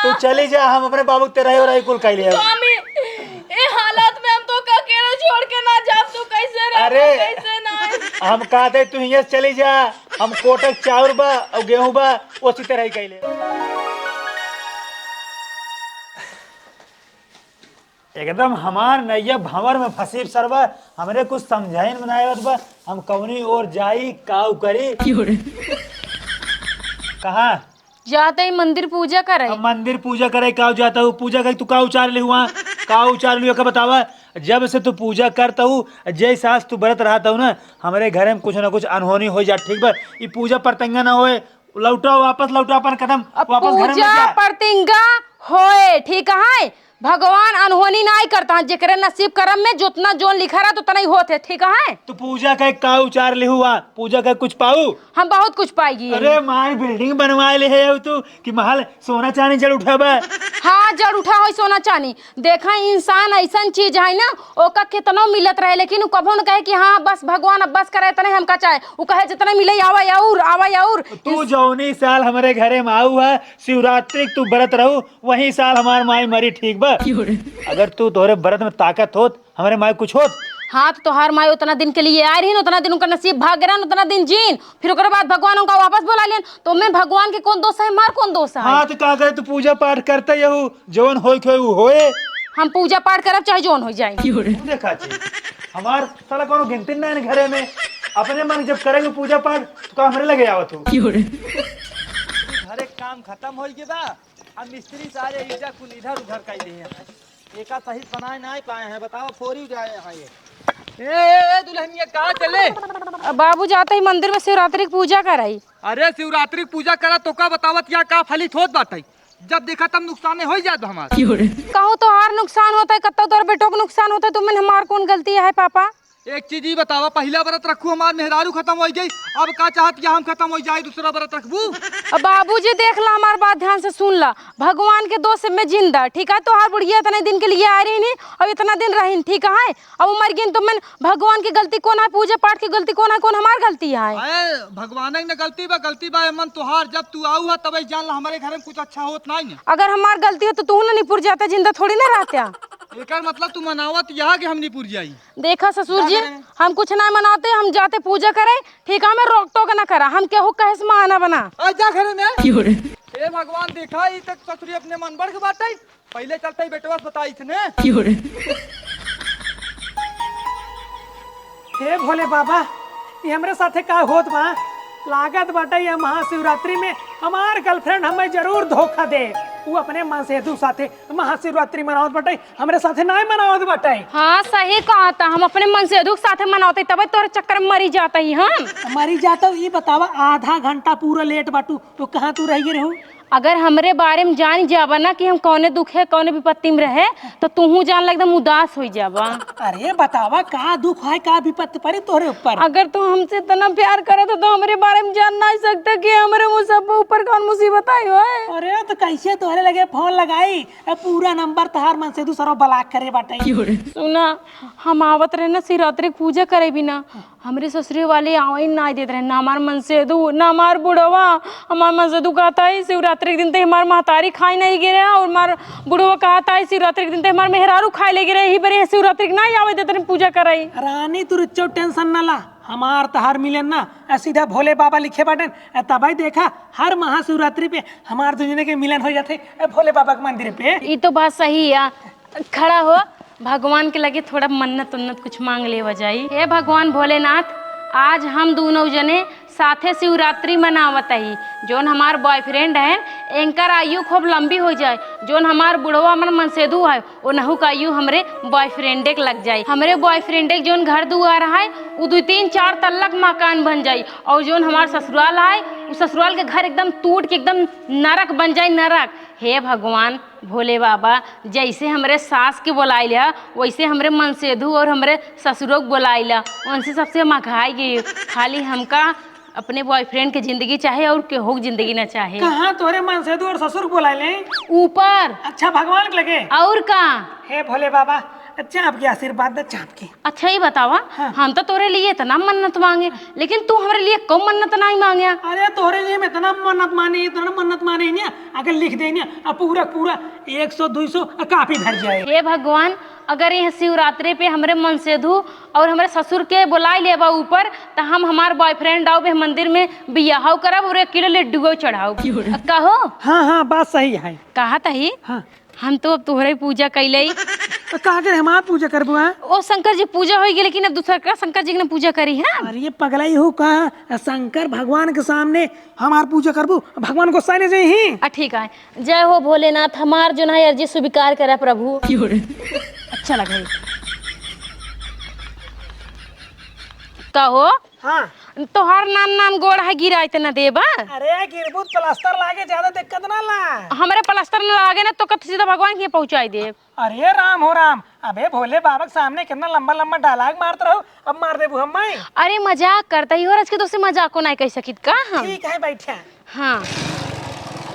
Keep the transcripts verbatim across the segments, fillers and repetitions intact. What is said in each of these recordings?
तू चली जा, हम अपने बाबू के तेरही ओरही कुल कइ लेब। स्वामी, ए हालत में हम तोका अकेले छोड़ के ना जाब, तू कैसे रह, अरे, कैसे ना? हम कहते तू हियां से चली जा, हम कोटक चाउर बा अउर गेहूं बा, ओसी तेरही कइ लेब। एकदम हमार नैया भंवर में फंसी सरवा, हमरे कुछ समझाइन में नाहीं आवत बा, हम कौनी ओर जाई, काऊ करी? कहाँ? जाते ही मंदिर पूजा करे। अब मंदिर पूजा करे काऊ जाता हूँ, पूजा करे तू काऊ उचार ले हुआ, काऊ उचार लियो का बतावा? जब से तू पूजा करता हूँ, जय सास तू बरत रहता हूँ ना, हमरे घरे में कुछ ना कुछ अनहोनी होइ जा, ठीक बा? ई पूजा परतंगा ना होए, लौटा, वापस लौटा अपन कदम, अब वापस घर में पूजा जा। परतिंगा होए, ठीक है? भगवान अनहोनी नाई करता है, जेकरे नसीब करम में जोतना जोन लिखा रहत, उतना ही होत है, ठीक है? तू पूजा के का उचार लिहू आ? पूजा के कुछ पाऊ? हम बहुत कुछ पाएगी। अरे माई, building बनवाए ले है तू कि महल सोना चांदी जड़ उठाबा? हाँ, जड़ उठा होई सोना चांदी। देखा, इंसान अइसन चीज है ना, ओका केतनो मिलत रहे, लेकिन उ कभो न कहे कि हाँ, बस भगवान, अब बस करे, इतने हमका चाहे। उ कहे, "जितने मिले, आवा अउर, आवा अउर।" तू जौनी साल हमरे घरे में आऊ है, शिवरात्रि के तू बरत रहू, वही साल हमार माई मरी, ठीक बा? अगर तू तोहरे बरत में ताकत होत, हमरे माई कुछ होत? हाँ, तो तोहार माई उतना दिन के लिए आए रही, उतना दिन उनका नसीब भाग गया, उतना दिन जीन, फिर ओकरे बाद भगवान उनका वापस बुला लेन, तो मैं भगवान के कौन दोष है, हमार कौन दोष है? हाँ, तो का करे, तू पूजा पाठ करता यहू, जवन होए के होए, उ होए। हम पूजा पाठ करब, चाहे जवन हो जाए। क्यों रे? तू देखा छी, हमार साला कोनो गिनती ना है घरे में। अपने मन जब करेंगे पूजा पाठ, तो का हमरे लगे आवत हो? क्यों रे? घरे काम खत्म हो गया बा, अब मिस्त्री सारे ईटा कुल इधर उधर कर दिए हैं। एका सही बनाए ना पाए हैं, बताओ, फोरी उठाए हैं ये। ए, ए, ए, दुल्हनिया, कहाँ चले? अब बाबू जाते ही मंदिर में शिवरात्रि की पूजा कराई। अरे, शिवरात्रि की पूजा करा तो का बतावत, यहाँ का फलित होत बाटे? जब देखा तब नुकसाने हो जात हमार। कहूँ तोहार नुकसान होता है, कत्ता तोर बेटो को नुकसान होता है, तुमने हमार कौन गलती है पापा? एक चीज ही बतावा, पहिला व्रत रखू, हमार मेहरारू खत्म हो गई, अब का चाहत या हम खत्म हो जाए, दूसरा व्रत रखबू? अब बाबूजी देख ला, हमार बात ध्यान से सुन ला, भगवान के दोष में जिंदा, ठीक है? तोहार बुढ़िया इतने दिन के लिए आ रही नहीं, अब इतना दिन रही, ठीक है? अब मर गई तो मैं, भगवान की गलती कौन है, पूजा पाठ की गलती कौन है, कौन हमार गलती है? अरे, भगवान की न गलती बा, गलती बा मन तोहार, जब तू आऊ है तब जान ला हमारे घर में कुछ अच्छा होत नहीं है। अगर हमार गलती हो तो तू ना निपुर जाता, जिंदा थोड़ी ना रहता। एकर मतलब तू मनावत यह कि हम निपुर जाई? देखा ससुर जी, हम कुछ ना मनाते, हम जाते पूजा करे, ठीक है, हमें रोक टोक ना करा, हम केहू कहे से माना बना। आ जा घरे में। क्यों रे? हे भगवान, देखा, ई तक ससुरी अपने मन बढ़ के बाटे, पहिले चलते ही बेटवा से बताई थने। क्यों रे? हे भोले बाबा, ये हमरे साथे का होत बा? लागत बाटे ये महाशिवरात्रि में हमार girlfriend हमें जरूर धोखा दे। वो अपने मनसेधु साथे महाशिवरात्रि मनावत बाटे, हमरे साथे नाय मनावत बाटे। हाँ, सही कहा था, हम अपने मनसेधु के साथे मनावत ही, तबे तोरे चक्कर में मरी जात ही हम। मरी जात ही, ई बतावा, आधा घंटा पूरा late बाटू, तो कहाँ तू रह गई रहू? अगर हमरे बारे में जान जाबा ना कि हम कौने दुख है, कौने विपत्ति में रहे, तो तूहू जान ला एकदम उदास हो जाबा। अरे बतावा, का दुख है, का विपत्ति पड़ी तोहरे ऊपर? अगर तू हमसे इतना प्यार करत हो, तो हमरे बारे में जान ना सकता कि हमरे मुसब्बा ऊपर कौन मुसीबत आई हो। अरे तो कैसे तोहरे लगे फोन लगाई? ए, पूरा नंबर तहार मनसेधु सरो block करे बाटे। सुना, हम आवत रहे ना शिवरात्रि के पूजा करे बिना, हमरे ससुरे वाले आवे ही ना देत रहे, ना हमार मनसेधु, ना हमार बुढ़वा। हमार मनसेधु कहत ही शिवरात्रि के दिन ते हमार महतारी खाए नहीं गिरे, और हमार बुढ़वा कहत ही शिवरात्रि के दिन ते हमार मेहरारू खाए ले गिरे, यही बरे शिवरात्रि के ना आवे देत रहे पूजा करे। रानी, तू रुच्चो tension ना ला, हमार तहार मिलन ना, आ सीधा भोले बाबा लिखे बाटन। आ तबाई देखा, हर महाशिवरात्रि पे हमार दुनिया के मिलन हो जाते। ए, भोले बाबा के मंदिर पे। ई तो बात सही है। खड़ा हो, भगवान के लगे थोड़ा मन्नत उन्नत कुछ मांग लेवा जाई। हे भगवान भोलेनाथ, आज हम दोनों जने साथे शिवरात्रि मनावत ही। जोन हमार boyfriend है, एंकर आयु खूब लंबी हो जाए। जोन हमार बुढ़वा, हमार मनसेधु है, ओनहु का आयु हमरे boyfriend के लग जाए। हमरे boyfriend के जोन घर दुआर है, उ दो तीन चार तल्ला के मकान बन जाई। और जोन हमार ससुराल है, उ ससुराल के घर एकदम टूट के एकदम नरक बन जाए, नरक। हे भगवान, भोले बाबा, जैसे हमरे सास के बोलाइला, वैसे हमरे मनसेधु और हमरे ससुरो के बोलाइला। उनसे सबसे मखाई गई, खाली हमका अपने boyfriend के जिंदगी चाहे और केहू के जिंदगी ना चाहे। कहाँ तोरे मनसेधु और ससुर के बोलाइले? ऊपर। अच्छा, भगवान के लगे? और का? हे भोले बाबा, अच्छा, आपके आशीर्वाद दे, चाप के। अच्छा, ये बतावा, हाँ। हम तो तोरे लिए इतना मन्नत मांगे, लेकिन तू हमरे लिए कम मन्नत नहीं मांगे। अरे, तोरे लिए हम इतना मन्नत माने, इतना मन्नत माने ही ना, अगर लिख दे ना, अब पूरा, पूरा एक सौ, दो सौ, आ, कापी भर जाए। हे भगवान, अगर यह शिवरात्रि पे हमरे मनसेधु और हमरे ससुर के बुलाई लेबा ऊपर, त हम हमार boyfriend आउब, एह मंदिर में बियाह करब और एक किलो लड्डू चढ़ाउब। कहो। हाँ, हाँ, बात सही है। कहा तही? हाँ। हम तो अब तोहरे पूजा कैले। तो का करे हमार पूजा करबू, हाँ? ओ शंकर जी पूजा होई गई, लेकिन अब दूसर का शंकर जी के ना पूजा करी, हाँ? अरे ये पगलाई हो का? शंकर भगवान के सामने हमार पूजा करबू? भगवान गुस्सा नहीं जाई ही। आ, ठीक है। जय हो भोलेनाथ, हमार जो ना अर्जी स्वीकार करा प्रभु। अच्छा लगा। कहो। हाँ। तोहार नान नान गोड़ है, गिराइत न देबा। अरे गिरबू त प्लास्टर लागे, ज्यादा दिक्कत ना ला। हमरे प्लास्टर न लागे ना तो कत सीधा भगवान के पहुँचाई देब। अरे राम हो राम, अबे भोले बाबा के सामने कितना लंबा लंबा dialogue मारत रहो, अब मार देबू हम माई। अरे मजाक करता ही हो, आज के दोस्त से मजाको नहीं कह सकित का हम? ठीक है, बैठा। हाँ,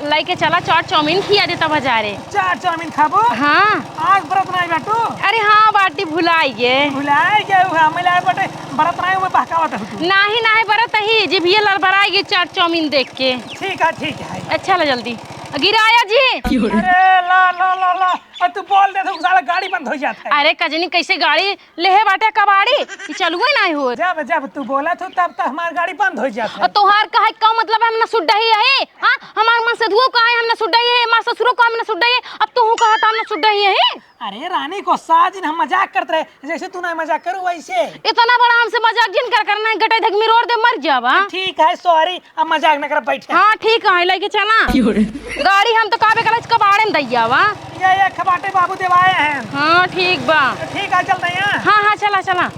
लइके चला, चाट चाउमीन खिया देता बाजारे। चाट चाउमीन खाबो? हाँ। आज व्रत नाई बाटू? अरे हाँ, बाटी भुलाई गे। भुलाई गे, उ हमें लाए बाटे, व्रत नाई में बहकावत हूँ तू। नाही, नाही, व्रत ही, जिभिया लड़बड़ाई गे चाट चाउमीन देख के। ठीक है, ठीक है। अच्छा ला जल्दी। गिराया जी। अरे ला, ला, ला, ला। और तू बोल दे तो साला गाड़ी बंद हो जाता है। अरे कजनी, कैसे गाड़ी लेहे बाटे कबाड़ी, ई चलुए नाहीं होत। जब, जब तू बोलत हो, तब तो हमार गाड़ी बंद हो जात है। और तोहार कहे का मतलब है, हम ना सुड्डही है? हाँ, हमार मनसेधुओ कहे हम ना सुड्डही है, हमार ससुरो कहे हम ना सुड्डही है, अब तोहू कहत हम ना सुड्डही है? अरे रानी, गुस्सा जिन, हम मजाक करत रहे, जैसे तू ना मजाक करू वैसे। इतना बड़ा हमसे मजाक जिन कर, करना है, गटाई धक मिरोड़ दे, मर जावा। ठीक है, sorry, अब मजाक न कर, बैठे। हाँ, ठीक है, लेके चला। क्यों रे? गाड़ी हम तो काबे कलच कबाड़े में दैया बा। ये एक खबाटे बाबू देवाए हैं। हाँ, ठीक बा। ठीक है, चलते हैं। हाँ, हाँ, चला, चला।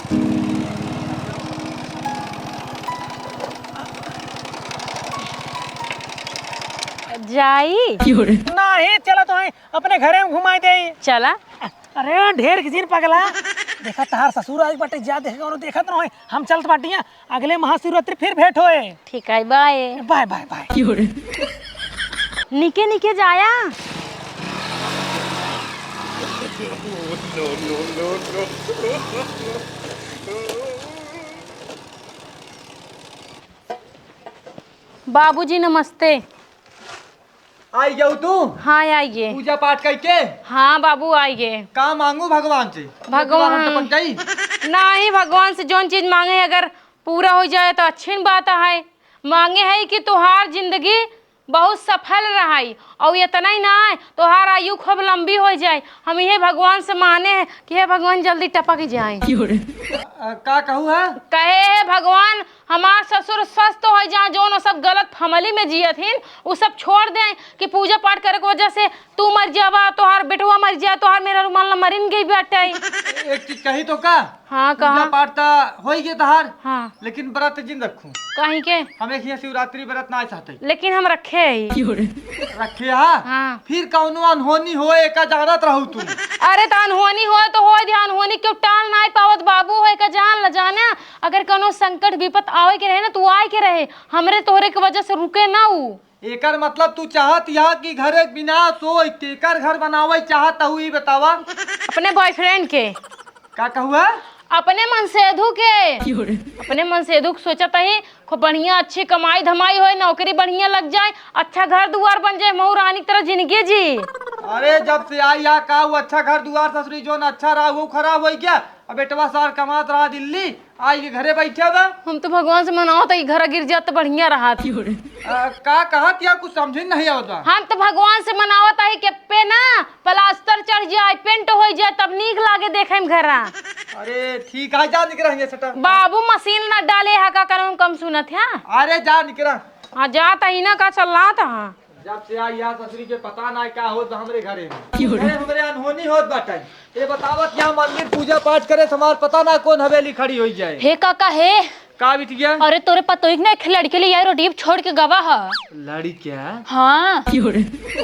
जाई? क्यों रे? नहीं, चला तो है, अपने घरे में घुमाई दे। चला। अरे, ढेर किसिन पगला। देखा, तहार ससुर आई बाटे, जा देखे, कौनो देखत न होई। हम चलत बाटी, अगले महाशिवरात्रि फिर भेंट होए। ठीक है, bye। Bye, bye, bye। निके निके जाया। बाबूजी नमस्ते। आई गऊ तू? हाँ, आई गे। पूजा पाठ कइके? हाँ बाबू, आई गे। का मांगू भगवान से? भगवान। टपक गई? नाही, भगवान से जौन चीज मांगे, अगर पूरा होइ जाए तो अच्छी बात है। मांगे है कि तोहार जिंदगी बहुत सफल रहाई, और इतना ही ना है, तोहार आयु खूब लंबी होइ जाए। हम इहे भगवान से माने हैं कि हे भगवान, जल्दी टपक जाए। अ, का कहू है? कहे, हे भगवान, हमार ससुर स्वस्थ होइ जाए, जौन वो सब गलत फैमिली में जियत हिन, उ सब छोड़ दें कि पूजा पाठ करे के वजह से तू मर जाबा, तोहार बेटवा मर जाए, तोहार मेहरारू मान ला मरिन गई बाटे। एक चीज कही तो का? हाँ, कहा। पूजा पाठ ता होई गे तहार, हाँ। लेकिन व्रत जिन रखू। काहे के? हम एक ही शिवरात्रि व्रत ना चाहते। लेकिन हम रखे ही। रखे हा? हाँ। फिर कौनो अनहोनी होए, एका जानत रहू तू। अरे, त अनहोनी होए तो होए दे, अनहोनी क्यों टाल नाई पावत बाबू, होए का जान ल जाना। अगर कौनो संकट विपत आवे के रहे ना, तू आए के रहे, हमरे तोहरे के वजह से रुके ना ऊ। एकर मतलब तू चाहत यह कि घरे के विनाश होई, केकर घर बनावे चाहत हऊ, ई बतावा। अपने boyfriend के। का कहुआ? अपने मनसेधु के। अपने मनसेधु के सोचत ही, खूब बढ़िया अच्छी कमाई धमाई होए, नौकरी बढ़िया लग जाए, अच्छा घर दुआर बन जाए, महू रानी की तरह जिंदगी जी। अरे जब से आई या का वो अच्छा घर दुआर ससुरी जोन अच्छा रहा वो खराब होई गया। अब बेटवा सार कमात रहा दिल्ली, आई के घरे बैठे बा। हम तो भगवान से मनावत है कि घर गिर जात तो बढ़िया रहत। अ, का कहत या कुछ समझे नहीं आवत बा। हम तो भगवान से मनावत है कि पे ना प्लास्टर चढ़ जाए, पेंट हो जाए, तब नीक लागे देखे में घरा। अरे ठीक है, जा निकरा हियां से टा। बाबू मशीन ना डाले हा का करूं, कम सुनत है। अरे जा निकरा। हाँ, जात ही ना का चल रहा था। जब से आई यहाँ ससुरी के पता ना का होत बा हमरे घरे में। अरे हमरे अनहोनी होत बाटे। ये बतावत यहाँ मंदिर पूजा पाठ करे से हमार पता ना कौन हवेली खड़ी होई जाए। हे काका हे। का बिटिया? अरे तोरे पतोई के ना एक लड़के ले आई रोटी छोड़ के गवा ह। लड़किया? हाँ।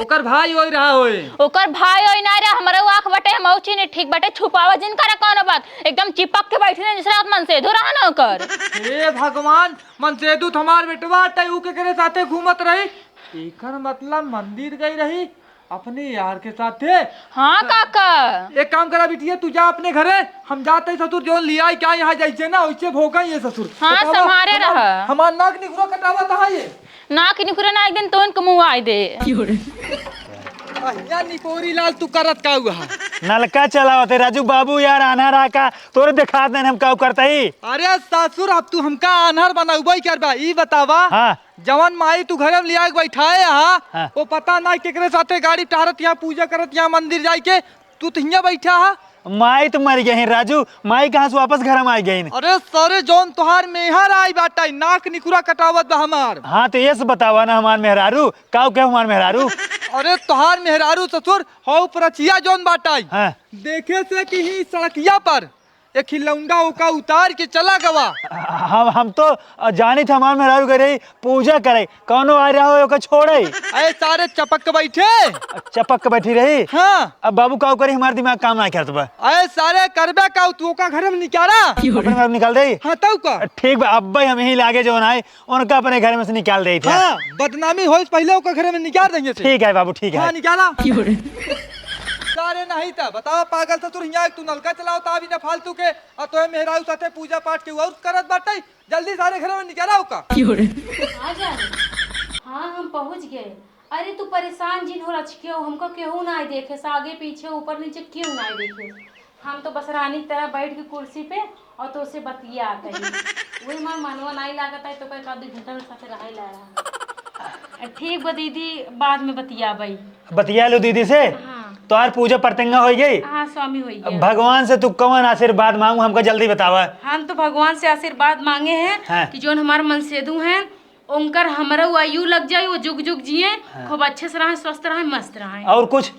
ओकर भाई होई रहा होए। ओकर भाई होई ना रे, हमरे आँख बटे, हम चिन्हे ठीक बटे, छुपावा जिन करे कौनो बात। एकदम चिपक के बैठी ना, दूसरा आत्मन से धो रहा ना ओकर। हे भगवान, मनसेधु त हमार बेटवा हटे, ऊ केकरे साथे घूमत रही? एकर मतलब मंदिर गई रही, अपने यार के साथे? हाँ काका। एक काम करा बिटिया, तू जा अपने घरे, हम जात ही ससुर, जौन लियाई का यहाँ जैसे ना वैसे भोंका ये ससुर। हाँ, बतावा, संभारे हमार, रहा। हमार नाक निखुरा कटावा था ये। नाक निखुरा ना, एक दिन तोन के मुँह आइ दे। अहिया निपोरी लाल, तू करत का हुआ? नलका चलावत है राजू बाबू यार, आन्हर रहा का, तोरे देखात नहीं हम का करता ही। अरे ससुर, अब तू हमका आन्हर बनाउबे करबा, ई बतावा। हाँ। जवन माई तू घरे में लिया के बैठाए हा, हाँ। वो पता ना केकरे साथे गाड़ी टहरत यहाँ पूजा करत यहाँ मंदिर जाए के, तू तो हियाँ बैठा हा। माई तो मर गई है राजू, माई कहाँ से वापस घर में आ गई? अरे सारे जौन तोहार मेहर आई बाटा, नाक निकुरा कटावत बा हमार। हाँ तो ये से बतावा ना हमार मेहरारू, काऊ के हमार मेहरारू? अरे तोहार मेहरारू ससुर, हौ परचिया जौन बाटा, हाँ। देखे से कि ही सड़किया पर एक ही लौंडा ओका उतार के चला गवा। हम, हम तो जानी थे हमार मेहरारू करे पूजा करे, कौनो आ रहा हो ओका छोड़े। अरे सारे चपक के बैठे। चपक के बैठी रही। हाँ। अब बाबू काऊ करी, हमार दिमाग काम ना करत बा। अरे सारे करबे काऊ, तू ओका घर में निकाला। अपने घर में निकाल दे। हाँ तऊ का। ठीक बा, अब भाई हम यहीं लागे जौन आए उनका अपने घर में से निकाल दे थे। हाँ, बदनामी होई पहले ओका घर में निकाल देंगे से। ठीक है बाबू, ठीक है। हाँ निकाला। सारे नहीं था, बताओ पागल ससुर, यहाँ तू नलका चलाओ ता भी ना फालतू के, और तोहे मेहरारू साथे पूजा पाठ के और करत बाटे, जल्दी सारे घर में निकला ओका। आ जा। हाँ, हम पहुँच गए। अरे तू परेशान जिन हो रचके हो, हमको केहू ना देखे, से आगे पीछे ऊपर नीचे केहू ना देखे। हम तो बस रानी की तरह बैठ के कुर्सी पे और तो से बतिया कही। वही हमार मनवा नहीं लागत है तो कहे का दू घंटा में साथे रहे ला रहा। ठीक बा दीदी, बाद में बतियाबई। बतिया लो दीदी से। हाँ। तोहार पूजा प्रत्यंगा हो गई। हाँ स्वामी, हो गया। भगवान से तू कौन आशीर्वाद मांगू, हमका जल्दी बतावा। हम तो भगवान से आशीर्वाद मांगे हैं हाँ। कि जौन हमार मनसेदू हैं, उनकर हमरो आयु लग जाए, वो जुग जुग जिए, हाँ। खूब अच्छे से रहें, स्वस्थ रहें, मस्त रहें। और कुछ?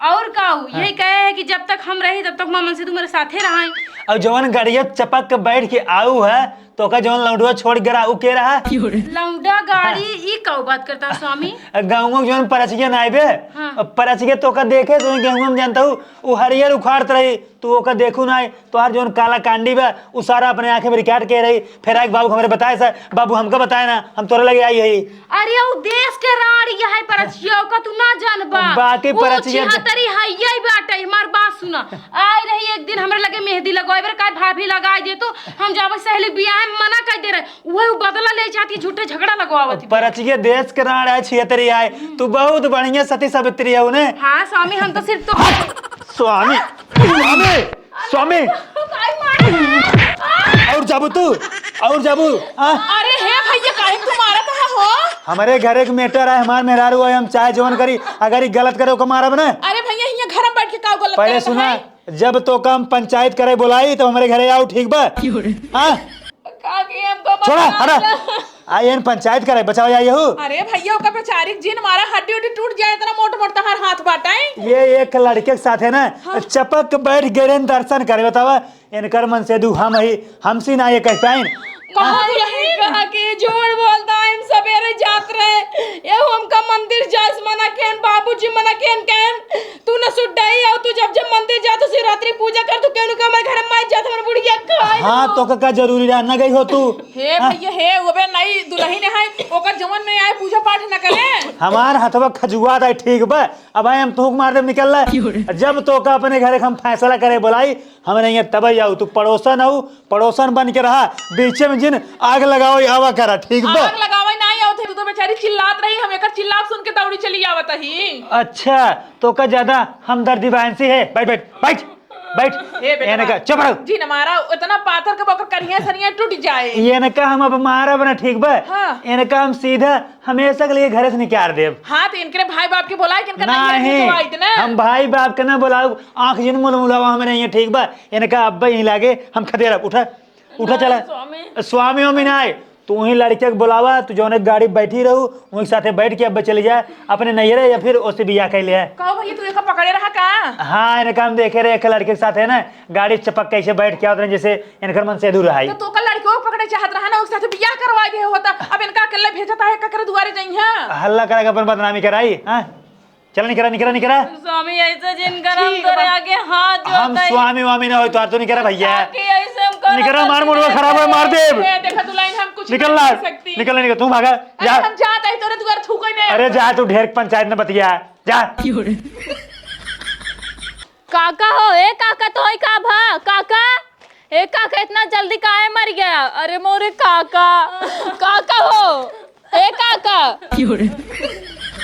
और का हो? हाँ। यही कहे है कि जब तक हम रही तब तक हमार मनसेदू मेरे साथे रहें। और जौन गड़िया चपक के बैठ के आऊ है, तो का जौन लौंडुआ छोड़ के रहा, उ के रहा? लौंडा गाड़ी, हाँ। ई का बात करता स्वामी? गाँव में जौन परचिया ना आइबे, हाँ। परचिया तो का देखे, तो गेहूं में जानता हूँ, उ हरियर उखाड़त रही, तू ओका देखू ना, तोहार जौन काला कांडी बा, उ सारा अपने आँखें में रिकॉर्ड के रही। फिर आके बाबू हमरे बताए सा, बाबू हमका बताए ना, हम तोरे लगे आई है। अरे उ देश के राड़ी है परचिया, ओका तू ना जानबा। बाकी उ परचिया छिहत्तरी है, यही बाटे, हमार बात सुना। आई रही एक दिन हमरे लगे मेहंदी लगवाए बर, का भाभी लगाए दे तो, हम जाबे सहेली बियाह में मना कर दे रहे। उहे उ बदला ले चाहती, झूठे झगड़ा लगवावत ही। परचिया देश के राड़ है, छिहत्तरी आए। तू बहुत बढ़िया सती सावित्री है उन्हें। हाँ स्वामी, हम तो सिर्फ तो स्वामी, स्वामी, स्वामी। काहे मारे? और जाबू तू, और जाबू, हाँ? अरे हे भैया, काहे तू मारत है हो? हमारे घर एक मैटर है, हमार मेहरारू है, हम चाहे जवन करी, अगर ये गलत करे ओका मारब ना। अरे भैया, यहाँ घर में बैठ के का गलत पहले करत सुना, है? जब तो काम पंचायत करे बोलाई तो हमारे घरे आओ, ठीक बा? हाँ? काकी, हमको छोड़ा, बता हटा। दो। आ, एन पंचायत करे, बचाओ जाइए हो। अरे भैया, ओकर बेचारी के जिन मारा, हड्डी उड्डी टूट जाए, इतना मोट मोट तहार हाथ बाटे। ये एक लड़के के साथ है ना, हाँ। चपक के बैठ गए रहन दर्शन करे, बतावा, इनकर मनसेदू हम ही, हमसे ना ये कह पाइन। कहाँ हाँ। दुल्हन? काकी, झूठ बोलता है, हम सवेरे जात रहे, ये हमका मंदिर जास मना केन, बाबूजी मना केन, केन। तू न सुड्डई हो, तू जब जब मंदिर जा, तू शिवरात्रि पूजा कर, तू केहू के हमरे घर में मत जा, हमर बुढ़िया खाए हाँ, हो। तो का, का जरूरी रहा, न गई हो तू? हे हाँ? भैया, हे, वो बे नई दुल्हन है, ओकर जवन नहीं आए, पूजा पाठ न करे। हमार हथवा खजुआ था, ठीक बा, अब आए हम तोहक मार देब, निकल ला। जब तो का अपने घरे हम फैसला करे बोलाई, हमरे यहाँ तब जाऊ, तू पड़ोसन हो, पड़ोसन बन के रहा, बीचे में जिन आग लगावे आवा करा, ठीक बा? आग लगावे ना आई आवत है, तू तो बेचारी चिल्लात रही, हम एकर चिल्लात सुन के दौड़ी चली आवत ही। अच्छा, तो का ज्यादा हमदर्दी बा इनसे है? बैठ, बैठ, बैठ, बैठ। हे बेटा, एने का, चुप रहो। जिन मारा, इतना पातर के ओकर करिया सरिया टूट जाए। एने का हम अब मारब ना, ठीक बा? हाँ। एने का हम सीधा हमेशा के लिए घरे से निकाल देब। हाँ, तो इनके भाई बाप के बोलाए, कि इनका नैहर नहीं, भेजवाई देना। हम भाई बाप के ना बोलाऊ, आँख जिन मुलमुलावा हमरे यहाँ, ठीक बा? इनका अब्बा यहीं लागे, हम खदेड़ब। उठा, उठा, ना, चला। स्वामी। स्वामी वामी ना आए, तू वहीं लड़के के बुलावा, तू जौने गाड़ी बैठी रहू, वहीं साथे बैठ के अब्बा चली जाए अपने नैहरे या फिर ओसे बियाह कर ले। कहो भैया, तू एका पकड़े रहा का? हाँ, इनका हम देखे रहे, एक लड़के के साथ है ना, गाड़ी चपक कैसे बैठ के आवत रहे, जैसे इनकर मनसेदू रहा है। तो तोका लड़के वो पकड़े चाहत रहा ना, उसके साथ बियाह करवा दे होता। अब इनका अकेले भेजता है, ककर दुआरे जइहा। हल्ला करा के अपन बदनामी कराई, हाँ? चला निकरा, निकरा, निकरा। स्वामी, ऐसे जिन कर हम ठीक तोरे बा। आगे हाथ हम जोड़त हई। स्वामी वामी ना होई, तोहार तो निकरा भैया। काकी, ऐसे हम करब निकरा, हमार मुड़वा खराब है, मार देब। ए, देखा दुल्हन, हम कुछ निकल नहीं ला, कर सकती। निकल, निकल, तू भागा, अरे जा। हम जात हई, तोरे दुआर थूके ने। अरे जा, तू ढेर पंचायत न बतिया। जा। काका हो, ए काका, तोहई का भा? काका, ए काका, इतना जल्दी काहे मर गया? अरे मोरे काका, काका हो, ए काका।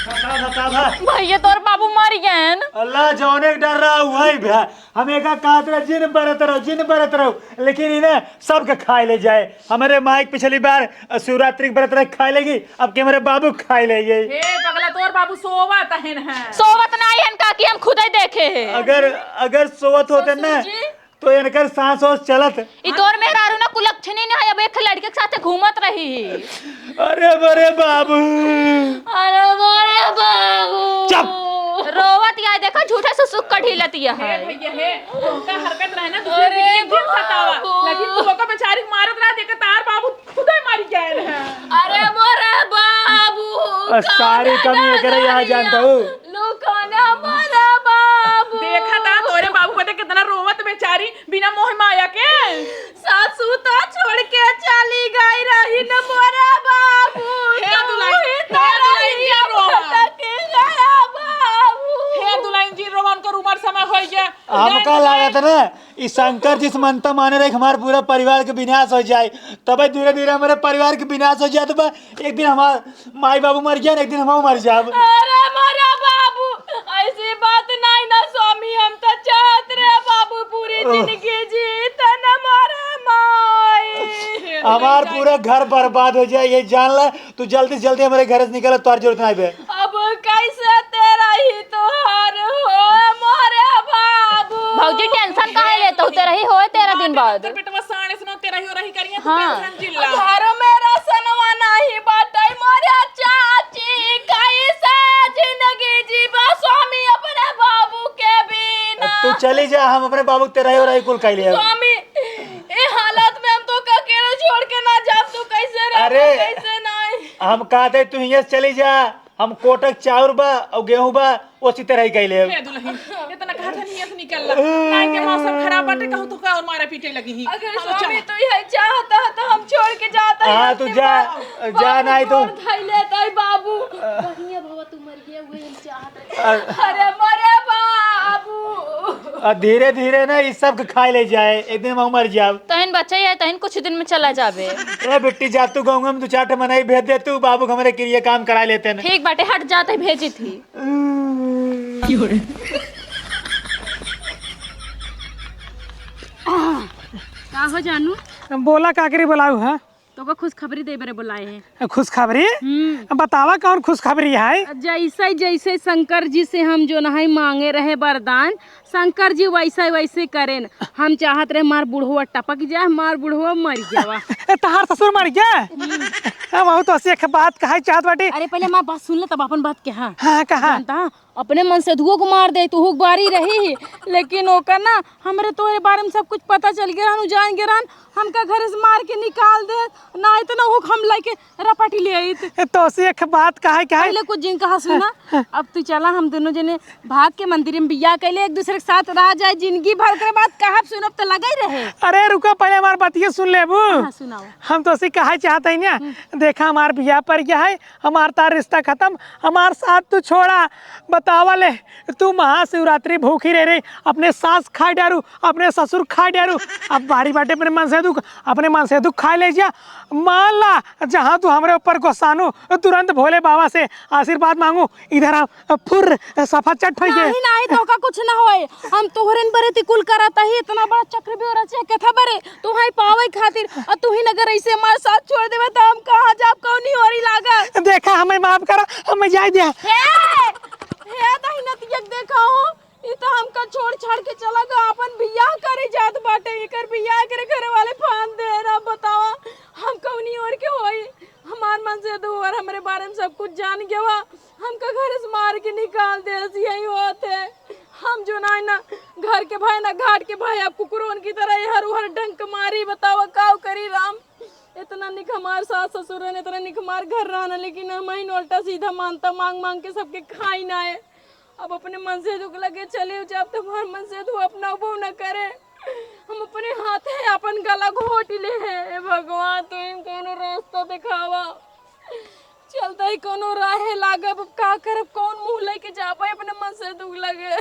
का भा, का भा? भैया, तोर बाबू मर गए हैं। अल्लाह, जौने के डर रहा, वही भा। हम एका कहत रहे, जिन बरत रहो, जिन बरत रहो, लेकिन इन्हें सबके खाए ले जाए। हमरे माई के पिछली बार, अ, शिवरात्रि के बरत रहे, खाए लेगी, अब के हमरे बाबू खाए ले गई। हे पगला, तोर बाबू सोवत हन है। सोवत नाई हन काकी, हम खुदे देखे हैं। अगर, अगर सोवत होते ना, ससुर जी। तो इनकर सांस ओस चलत। ई तोर मेहरारू ना कुलक्षणी ना है, अब एक लड़के के साथे घूमत रही। अरे बड़े बाबू। अरे बड़े बाबू। चुप। रोवत या देखा, झूठे से सुख कढ़ीलत या हे है। भैया हे, तोहका हरकत रहे ना, दूसरे अरे के लिए दिन सतावा। बाबू। लेकिन तू ओका बेचारी के मारत रहा, देखा तार बाबू खुदे मारी गए रहे। अरे मोरे बाबू, और सारी कमी एकरे यहाँ जानता हूँ। लुकाना मोरे बाबू। देखा था तोरे बाबू बदे कितना रोवत बेचारी, बिना मोह माया के। सासू तो छोड़ के चली गई रही न मोरे बाबू। हे तू दुल्हन, ही हे तो दुल्हन रही जी रोवा। भटक गया बाबू। हे दुल्हन जी रोवा, उनकर उम्र समय होई गया। हमका लागत ना, ई शंकर जी से मनता माने रहे कि हमारे पूरा परिवार के विनाश हो जाए, तबे धीरे धीरे हमारे परिवार के विनाश हो जाए। तो बा-, एक दिन हमार माई बाबू मर गया, एक दिन हम मर जाब। अरे मोरे बाबू, ऐसी बात नहीं ना स्वामी, हम तो चाहत रहे बाबू पूरी हाँ। जिंदगी जीत न मोरे माई। हमार पूरा घर बर्बाद हो जाए, ये जान ला। तू जल्दी से जल्दी हमारे घर से निकल, तोहार जरूरत नहीं बे। अब कैसे तेरा ही तोहार हो मोरे बाबू। भौजी tension काहे लेत हो, तेरा ही होए तेरह दिन बाद। तेरा ही हो रही करिए, तू हाँ। Tension जिल्ला। घरों में रासनवा नाही बाटै मोरे चाची, कैसे जिंदगी जीबा स्वामी अपने बाबू के बिना। तू चली जा, हम अपने बाबू के तेरा ही हो रही कुल कह लिया। स्वामी, ए हालत में हम तोका अकेले छोड़ के ना जाब, तू कैसे रह, अरे, कैसे नहीं? हम कहते तू हियां से चली जा, हम कोटक चाउर बा और गेहूं बा, ओसी तरह ही कइले। हे दुल्हन, इतना कहा था नहीं निकल ला। काहे के मौसम खराब बाटे, कहूं तो का और मारा पीटे लगी ही। अगर हम स्वामी चल। तू यही चाहता है तो हम छोड़ के जाता ही हाँ, तू जा, जा, नहीं तो। और धई लेता ही बाबू। बढ़िया भवा तू मर गया, वही हम चाहत रहे। अरे मरे बाबू। आ, धीरे धीरे ना इस सब के खाए ले जाए, एक दिन हम मर जाब। तहन बच्चा ही है, तहन कुछ दिन में चला जाबे। ए बिट्टी, जा तू गाँव में दो चार ठे मनई भेज दे तू, बाबू के हमरे किरिए काम करा लेते हैं। ठीक बाटे, हट जाते भेजी थी। का हो जानू? बोला, काकरी बोलाऊ है? तोका खुशखबरी देबे रे बोलाए हैं। खुशखबरी? हम्म। बतावा कौन खुशखबरी है? जैसे, जैसे शंकर जी से हम जो नहीं मांगे रहे वरदान, शंकर जी वैसे, वैसे करेन। हम चाहत रहे हमार बुढ़वा टपक जाए, हमार बुढ़वा मर जावा। ए, तहार ससुर मर गया? हम्म। हम बहुत हंसी एक बात कहे चाहत बाटी। अरे पहले हमार बात सुन ले तब अपन बात के। हाँ। हाँ, कहा। जानता? अपने मनसेधुओ को मार दे, तू हुक बारी रही ही, लेकिन ओकर ना, हमरे तोरे बारे में सब कुछ पता चल गया रहन, उ जान गया रहन, हमका घर से मार के निकाल दे, ना इतना हुक हम लेके रपटी ले आइत। ए, तो से एक बात कहे, कहे। पहले कुछ जिन कहा सुना, हाँ, हाँ। अब तू चला, हम दोनों जने भाग के मंदिर में बियाह कैले, एक दूसरे के साथ रह जाए जिंदगी भर, ओकरे बाद कहब सुनब तो लगे रहे। अरे रुको, पहले हमार बतिया सुन लेबू। हाँ, सुनाओ। हम तो से कहे चाहते हैं ना, हम्म। देखा हमार बियाह पर गया है, हमार तार रिश्ता खत्म, हमार साथ तू छोड़ा। बतावा ले, तू महाशिवरात्रि भूखी रह रही, अपने सास खाए डारू, अपने ससुर खाए डारू, अब बारी बाटे अपने मनसेधु, अपने मनसेधु खाए ले जा। मान ला, जहाँ तू हमरे ऊपर गोसानू, तुरंत भोले बाबा से आशीर्वाद मांगू, इधर हम फुर्र सफा चट होई गए। नहीं, नहीं, तोका कुछ ना होए। हम तोहरे बरे तिकुल करत ही, इतना बड़ा चक्रव्यूह रचे के था बरे, तुहई पावे खातिर, और तुहिन अगर ऐसे हमारे साथ छोड़ देवे, तो हम कहाँ जाब, कौनी ओरी लागब? देखा, हमें माफ करा, हमें जाए दिया। हे, हे, दहिनतिया के देखा हो, ई तो हमका छोड़ छाड़ के चला गया, अपन बियाह करे जात बाटे, एकर बियाह एकरे घरे वाले फान दे रहा। बतावा, हम कौनी ओर के होई? हमार मनसेधु और हमरे बारे में सब कुछ जान गया, हमका घर से मार के निकाल दे, यही होत है। हम जो ना, ना घर के भाई, ना घाट के भाई, अब कुकुरों की तरह हर हर डंक मारी। बतावा, काव करी राम? इतना निक हमार सास ससुर रहन, इतना निक हमार घर रहन, लेकिन हम ही उल्टा सीधा मानता मांग मांग के सबके खाई ना है। अब अपने मनसेधु के लगे चले जाब तो हमार मनसेधु अपना उपभोग न करे। हम अपने हाथे अपन गला घोट ले हैं। हे भगवान, तू इन कोनो रास्ता दिखावा। चलते ही कोनो राहे लागब, अब का करब, कौन मुँह लेके जाबे अपने मन से दुख लगे।